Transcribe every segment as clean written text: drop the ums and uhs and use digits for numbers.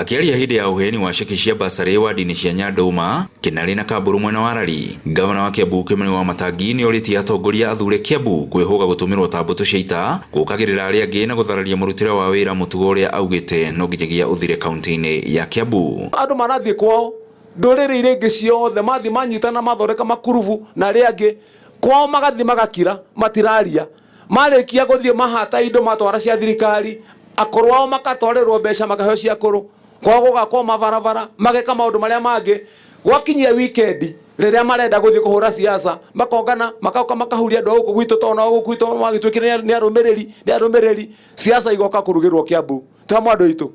Akĩaria hĩndĩ ya ũheani wa ceki cia basarĩ wadi-inĩ cia Nyandũma, Kĩnarĩ na Kamburu mwena wa Lari, ngavana wa Kiambu Kimani Wamatangi nĩorĩtie atongoria athure Kiambu kwĩhũga gũtũmĩrwo ta mbũtũ cia ita gũkagĩrĩra arĩa angĩ na gũthararia mũrutĩre wa wĩra mũtugo ũrĩa augĩte no nginyagia ũthire kaunti-inĩ ya Kiambu. Andũ marathiĩ kwao ndũrĩrĩ iria ingĩ ciothe mathiĩ manyitana mathondeka makurubu na arĩa angĩ kwao magathiĩ magakira matiraria. Marĩkia gũthiĩ mahata indo matwara cia thirikari, akũrũ ao makatwarĩrwo mbeca makaheo cia akũrũ, kwao gũgakwo mabarabara, mageka maũndũ marĩa mangĩ. Gwakinyia weekend rĩrĩa marenda gũthiĩ kũhũra siasa, makongana magoka makahuria andũ a gũkũ gwitũ tondũ nao gũkũ gwitũ magĩtuĩkire nĩ arũmĩrĩri, nĩ arũmĩrĩri. Siasa igoka kũrugĩrwo Kiambu. Twĩ hamwe andũ aitũ,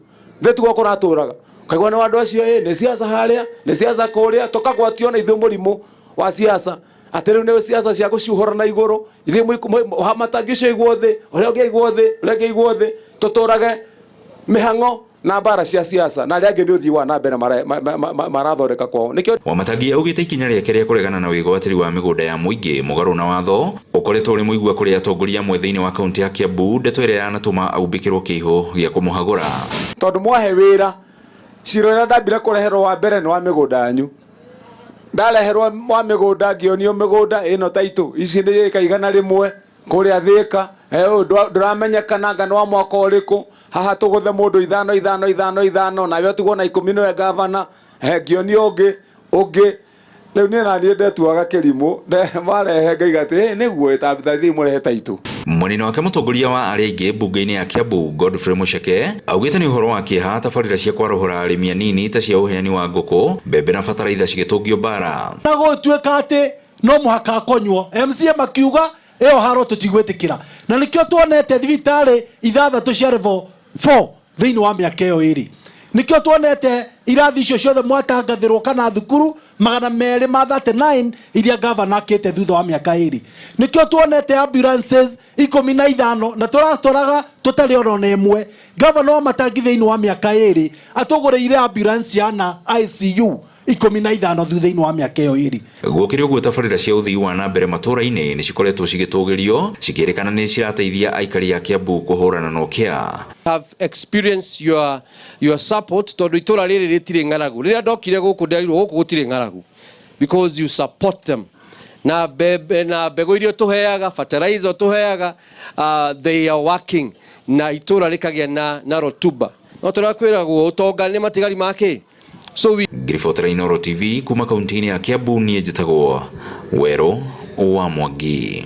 thĩ tiguo kũratũraga. Ũkaigua nĩ andũ acio ĩ, nĩ siasa harĩa, nĩ siasa kũrĩa, tũkagwatio na ithuĩ mũrimũ wa siasa. Atĩ rĩu nĩ siasa cia gũcuhũra na igũrũ, ithuĩ Matangi ũcio aigwo thĩ, ũrĩa ũngĩ aigwo thĩ, ũrĩa ũngĩ aigwo thĩ, tũtũrage mĩhang'o na mbara cia siasa na arĩa angĩ nĩ ũthii wa na mbere marathondeka kwao. Nĩkĩo Wamatangi augĩte ikinya rĩake rĩa kũregana na wĩgwatĩri wa mĩgũnda ya mũingĩ mũgarũ na watho ũkoretwo ũrĩ mũigua kũrĩ atongoria amwe thĩinĩ wa kaunti ya Kiambu, ndeto ĩrĩa yanatũma aumbĩkĩrwo kĩihũ gĩa kũmũhagũra. Tondũ mwahe wĩra, cira ũrĩa ndambire kũreherwo wa mbere nĩ wa mĩgũnda yanyu. Ndareherwo wa mĩgũnda ngĩonio mĩgũnda ĩno taitũ ici nĩ ĩka 100 kũrĩa Thĩka, ndũramenyekana anga nĩ wa mwaka ũrĩkũ, haha tũgũthe mũndũ 5 5 5 5 nawe ũtigwo na 10 nĩwe gavana. Ngĩonio ũngĩ ũngĩ rĩu niĩ naniĩ ndetuaga kĩrimũ, marehe ngaiga atĩ nĩguo ĩtambithathi mũrehe taitũ. Mwena-inĩ wake mũtongoria wa arĩa aingĩ mbunge-inĩ ya Kiambu Godfrey Mucheke augĩte nĩ ũhoro wa kĩeha tabarĩra cia kwarũhũra arĩmi anini ta cia ũheani wa ngũkũ, mbembe na bataraitha cigĩtũngio mbara. Na gũtuĩka atĩ no mũhaka akonywo, MCA makiuga ĩyo haro tũtigwĩtĩkĩra, na nĩkĩo tuonete thibitarĩ 6 cia level 4 thĩinĩ wa mĩaka ĩyo 2. Nĩkĩo tuonete irathi icio ciothe mwatangathĩrwo kana thukuru 239 iria gavana akĩte thutha wa mĩaka 2. Nĩkĩo tuonete ambulances 15 na tũratwaraga tũtarĩ ona ĩmwe. Gavana wa Matangi thĩinĩ wa mĩaka 2 atũgũrĩire ambulance ya na ICU 15 thutha-inĩ wa mĩaka ĩyo 2. Gũkĩrĩ ũguo tabarĩra cia ũthii wa na mbere matũũra-inĩ nĩ cikoretwo cigĩtũgĩrio cikĩrĩkana nĩ cirateithia aikari a Kiambu kũhũrana na ũkĩa. Have experienced your support tondũ itũra rĩrĩ rĩtirĩ ng'aragu. Rĩrĩa ndokire gũkũ nderirwo gũkũ gũtirĩ ng'aragu because you support them. Na mbembe na mbegũ iria tũheaga, fertilizer tũheaga, they are working na itũra rĩkagĩa na rotuba. No tũrakwĩragwo ũtonga nĩ matigari ma kĩ? So we Ngiribotera Inooro TV kuma kaunti-inĩ ya Kiambu, niĩ njĩtagwo Werũ wa Mwangi.